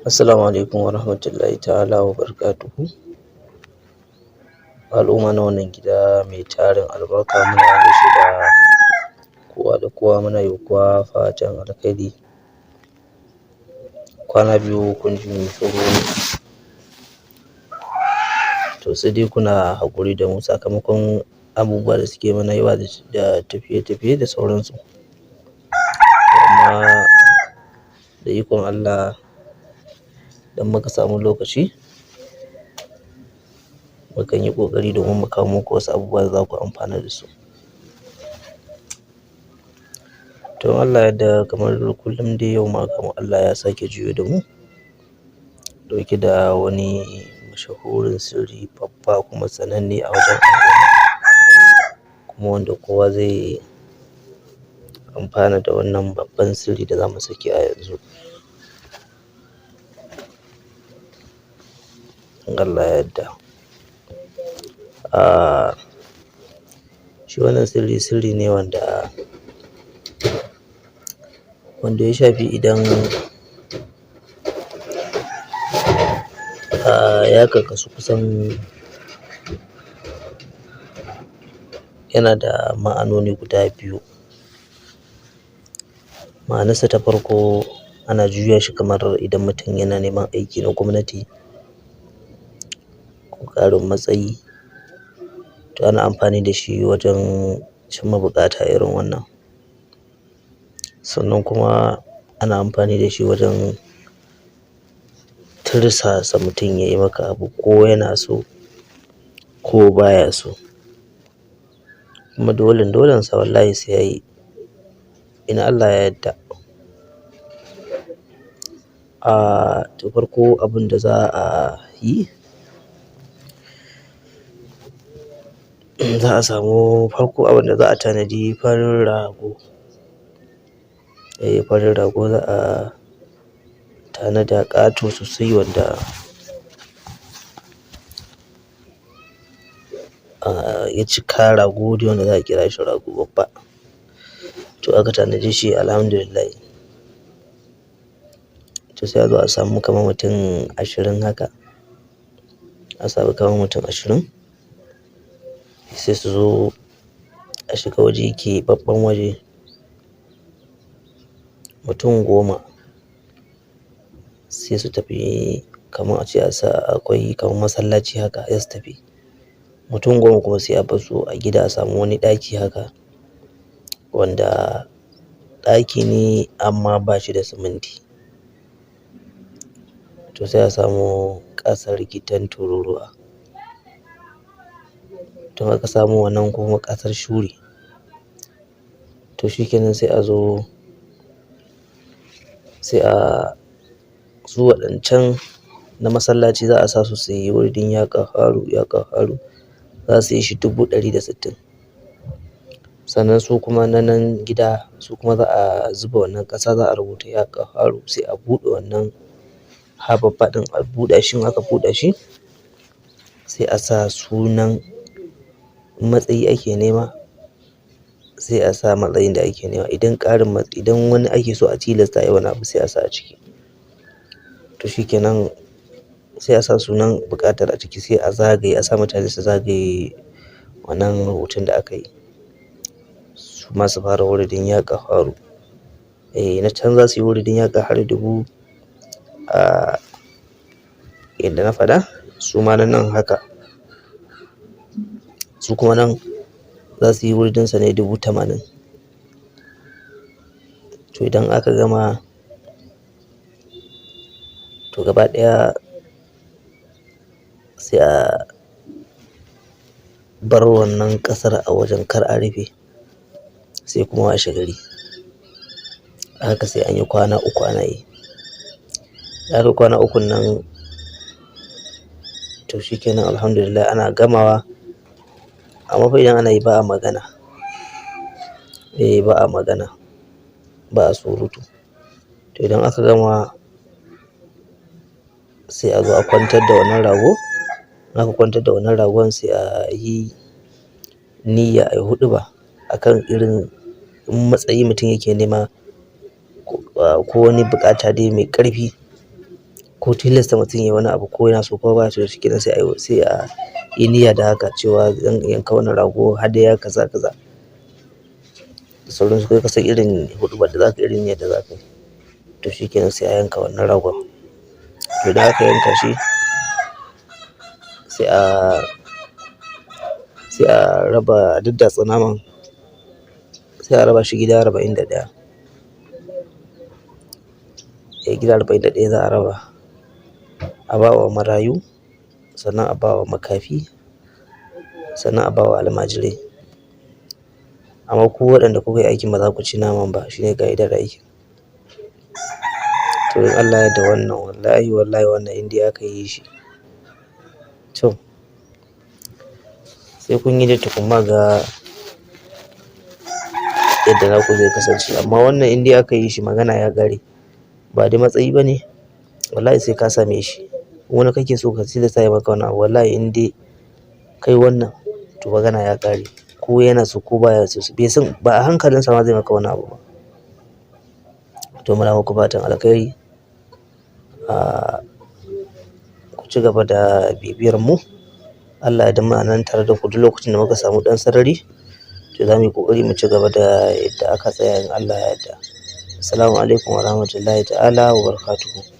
Assalamu alaikum wa rahmatullahi ta'ala wa barakatuhu. Al'umma na wannan gida mai tarin albarka, muna gaishe da kowa da kowa, muna yi wa kowa fatan alkhairi. Kwana biyu kun ji mu shiru, to sai dai kuna haƙuri da mu sakamakon abubuwa da suke mana yawa da tafiye-tafiye da sauransu. Amma da ikon Allah, idan muka samu lokaci, mukan yi ƙoƙari domin mu kawo muku wasu abubuwa da za ku amfana da su. To in Allah ya yarda, kamar kullum dai, yau ma kamar Allah ya sake juyo da mu ɗauke da wani mashahurin sirri babba kuma sananne a wajen al'umma, kuma wanda kowa zai amfana da wannan babban sirri da za mu saki a yanzu. In Allah ya yarda. Shi wannan sirri, sirri ne wanda ya shafi idan ya karkasu kusan yana da ma'anoni guda biyu. Ma'anarsa ta farko, ana juya shi kamar idan mutum yana neman aiki na gwamnati ko ƙarin matsayi, to ana amfani da shi wajen cimma buƙata irin wannan. Sannan kuma ana amfani da shi wajen tursasa mutum ya yi maka abu ko yana so ko baya so. Kuma dolen dolensa wallahi sai ya yi, in Allah ya yarda. To farko abin da za a yi, za a samu farko abin da za a tanadi farin rago. Eh, farin rago za a tanada ƙato sosai wanda ya cika, rago dai wanda za a kira shi rago babba. To aka tanade shi, alhamdulillah. To sai a zo a samu kamar mutum 20 haka. A samu kamar mutum 20. Sai su zo a shiga waje keɓaɓɓen waje. Mutum 10 sai su tafi, kamar a ce a sa akwai kamar masallaci haka, sai su tafi. Mutum 10 kuma sai a bar su a gida, a samu wani ɗaki haka wanda ɗaki ne amma ba shi da siminti. To sai a samu ƙasar gidan tururuwa. To aka samu wannan kuma ƙasar shuri. To shikenan, sai a zo sai a su waɗancan na masallaci za a sa su su yi wuridin ya ƙaharu ya ƙaharu, za su yi shi 160,000. Sannan su kuma na nan gida, su kuma za a zuba wannan ƙasa, za a rubuta ya ƙaharu, sai a buɗe wannan hababba ɗin, a buɗe shi. In aka buɗe shi, sai a sa sunan matsayi ake nema, sai a sa matsayin da ake nema. Idan ƙarin matsayi, idan wani ake so a tilasta ya yi wani abu, sai a sa a ciki. To shikenan, sai a sa sunan buƙatar a ciki, sai a zagaye, a sa mutane su zagaye wannan rubutun da aka yi. Su ma su fara wuridin ya ƙaharu. Eh, na can za su yi wuridin ya ƙaharu dubu a yadda na faɗa, su ma na nan haka. Su kuma nan za su yi wuridinsa ne 80,000. To idan aka gama, to gaba ɗaya sai a bar wannan ƙasar a wajen, kar a rufe, sai kuma washe gari. Haka sai an yi kwana 3 ana yi. Da aka kwana ukun nan, to shikenan, alhamdulillah, ana gamawa. Amma fa idan ana yi ba a magana. Eh, ba a magana, ba a surutu. To idan aka gama, sai a zo a kwantar da wannan rago. In aka kwantar da wannan ragon, sai a yi niyya, a yi huɗuba akan irin in matsayi mutum yake nema ko wani buƙata dai mai ƙarfi. Ko tilasta mutum ya yi wani abu ko yana so ko baya so, shikenan sai a yi, sai a yi niyya da haka cewa zan yanka wannan rago hadaya kaza kaza. Da sauransu. Kai ka san irin huɗubar da za ka yi, irin niyyar da za ka yi. To shikenan sai a yanka wannan ragon. To idan aka yanka shi sai a, sai a raba daddatsa naman, sai a raba shi gida 41. Eh, gida 41 za a raba. A ba wa marayu, sannan a ba wa makafi, sannan a ba wa almajirai. Amma ku waɗanda kuka yi aikin ba za ku ci naman ba, shine ƙa'idar aikin. To in Allah ya yarda wannan, wallahi wallahi wannan in dai aka yi shi, to sai kun yi da tukun ma ga yadda naku zai kasance. Amma wannan in dai aka yi shi, magana ya ƙare. Ba dai matsayi ba ne, wallahi sai ka same shi. Wani kake so ka tilasta ya maka wani abu, wallahi in dai kai wannan to magana ya ƙare. Ko yana so ko baya so, bai san ba, a hankalinsa ma zai maka wani abu ba. To muna muku fatan alkhairi. Ah, ku ci gaba da bibiyar mu. Allah ya yarda muna nan tare da ku duk lokacin da muka samu ɗan sarari. To za mu yi ƙoƙari mu ci gaba da yadda aka tsaya in Allah ya yarda. Assalamu alaikum wa rahmatullahi ta'ala wa barakatuhu.